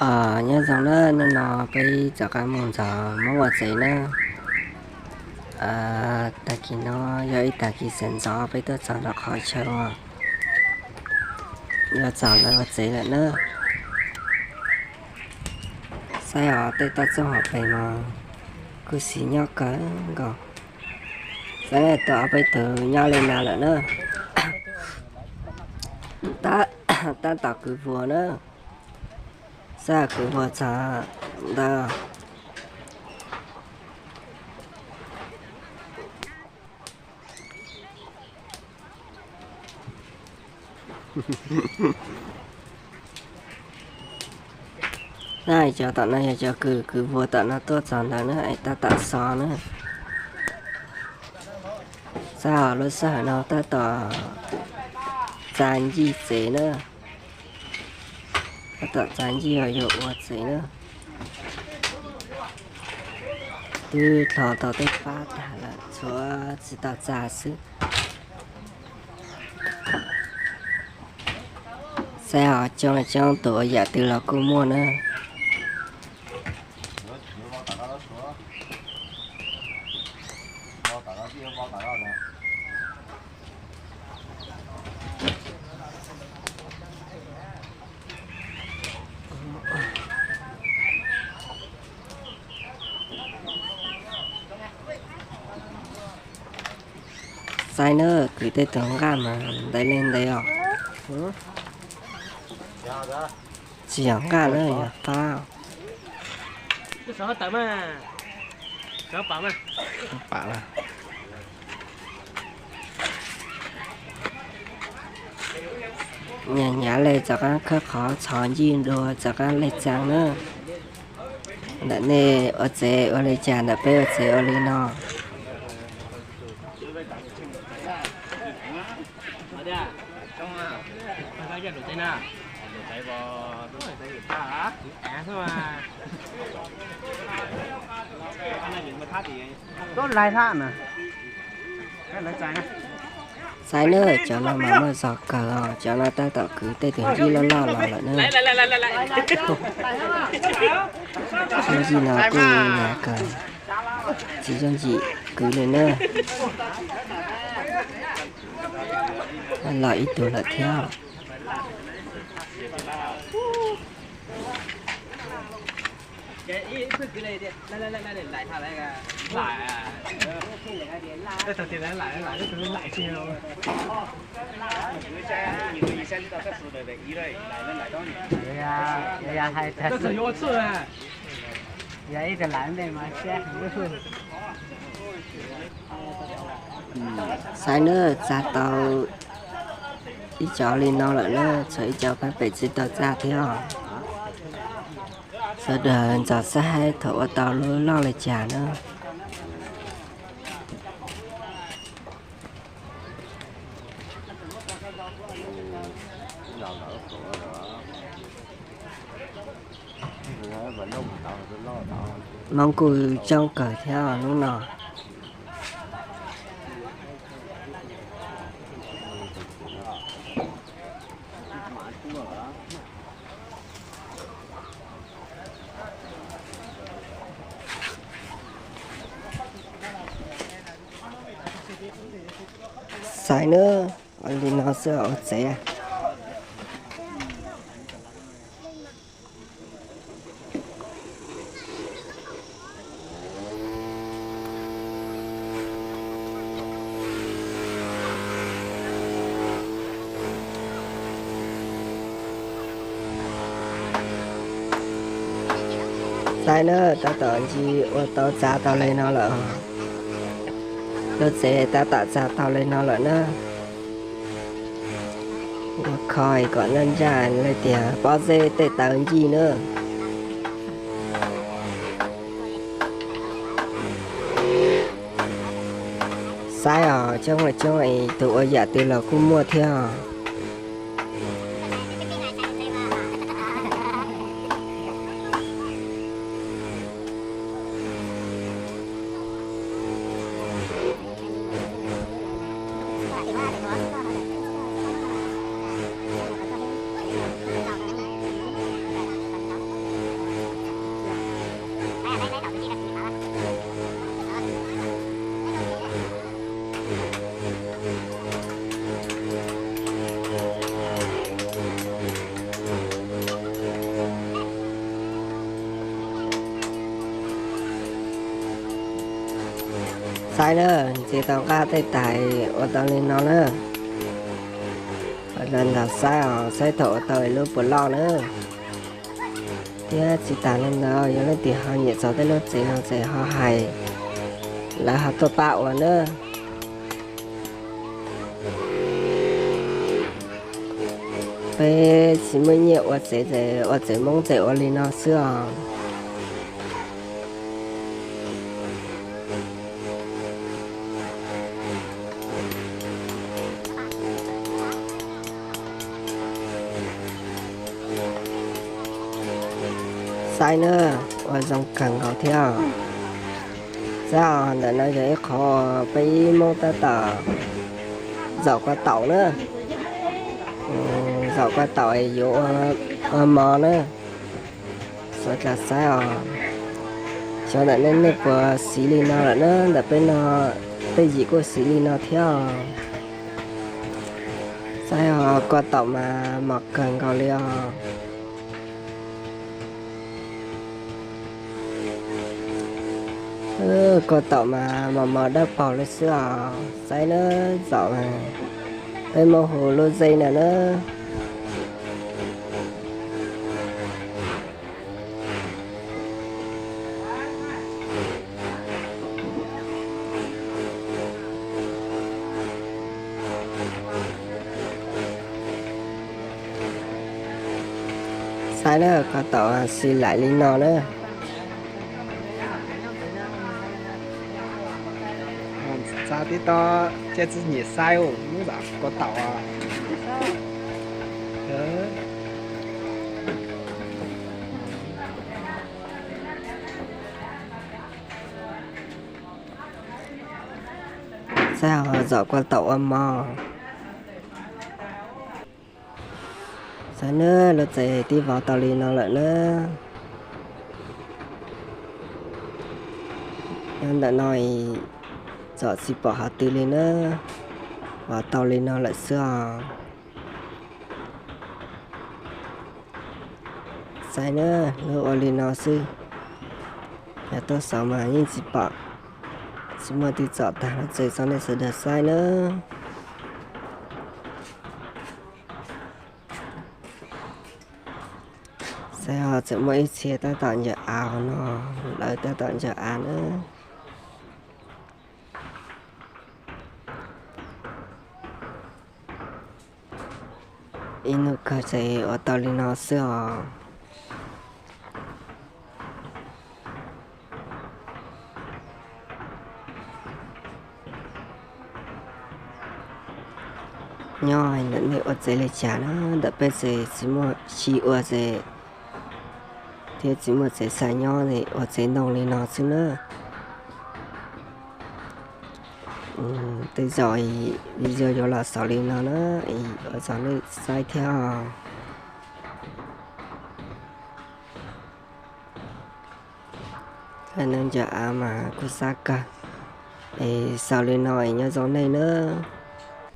Os, nyob zoo na, hnub no peb rov qab mus ntxov Hmoob ua tsev na. Tag kis no yog ib tag kis sawv ntxov peb tuaj txog nram qhov chaw uas yuav txog lawv ua tsev lawm na. Saib os, tej toj txooj hauv pes mas kuj siv nyob kawg nkaus. Saib na, tuaj ob peb tug nyob li no lawm na. Tab tom kwv vuas na. Saib kwv vuas txog ntawd. Na, cov tom no yog cov kwv, kwv vuas tom no tuaj txog ntawd na, es tab tom xo na. Saib os, lub sij hawm no tab tom txav ncig tsev na. Tab tom txav ncig uas yuav ua tsev na. Twb dlhos tau tej pab tag lawm, tshuav tsis tau txav xwb. Saib os, coob coob tus ua yam twg los kuj muaj na. Saib na, kwv tej tus nqaj mas ntev li ntev os. Tsis yog nqaj na, yog pab. Hnyav hnyav li, rov qab khawb qhov txhos ncig dua, rov qab lej tsaa na. Ntawm nej ua tsev ua li cas, ntawm peb ua tsev ua li no. Saib na, cov no mas muaj zog kawg os, cov no tab tom kwv tej tus ncig loj loj los lawm na. Tus ncig no kuj hnyav kawg, tsis yooj yim kwv li na. Los ib tug lawm thiab. Saib na, txav tau ib co li no lawm na, tshuav ib co pab pem tsis tau txav thiab os. Sawv daws ntxov saib thaum ua tau lub loj li cas na. Hmoob kuj coob kawg thiab hnub no. Saib na, ua li no xwb ua tsev. Saib na, tab tom ncig ua tau txav tau li no lawm. Lub tsev tab tom txav tau li no lawm na. Ua kho kom nraj nraj li tias pob zeb tej tawv ncig na. Saib os, coob li coob es tus ua yam twg los kuj muaj thiab os. Saib na, ntxias tau nqaj tej tais ua tau li no na. Los nrog saib os, saib thaum ua tau lub puas loj na. Thiab tsis tas li ntawd, yog leej twg ho nyiam txog tej lub tsev no ces ho hais, lawv ho tuaj pab ua na. Peb tsis muaj nyiaj ua tsev ces ua tsev Hmoob ces ua li no xwb os. Saib na, ua zoo kawg nkaus thiab. Saib os, ntawm no yog ib qhov peb Hmoob tab tom zaum kua taum na. Zaum kua taum yuav ua mov na. Xav tau saib os, xyov ntawm nej, nej puas siv li no lawm na, ntawm peb no tej yim kuj siv li no thiab os. Saib os, kua taum mas mos kawg nkaus li os. Kua taum mas mos mos dawb paug li xwb os. Saib na, zaum mas peb Hmoob hu lub zeb na na. Saib na, kua taum xis laim li no na. Txav tib toj, cia txwj nyiam saib, muab zaum kua taum. Saib os, zaum kua taum ua mov. Saib na, lub tsev twb vov tau li no lawm na. Nyob ntawm no tsom tsis pom qhov twg li na, vov tau li no lawm xwb os. Saib na, lub ua li no xwb. Yog tuaj xauv mas yeej tsis pom, tsis muaj twg tsom tag lub tsev rau nej sawv daws saib na. Saib os, tseem muaj ib txhia tab tom ncaws av hauv no, lawv tab tom ncaws av na. Ib hnub kawg ces ua tau li no xwb os. Nyob ntawm nej ua tsev li cas na, ntawm peb ces tsis muaj, tsis ua tsev thiab tsis muaj tsev xaws nyob, ua tsev ntoo li no xwb na. Tej zaum video yuav los xaus li no na, ua tsaug nej saib thiab. Ncaws av mas kuj xab kawg, es xaus li no es nyob zoo nej nawb.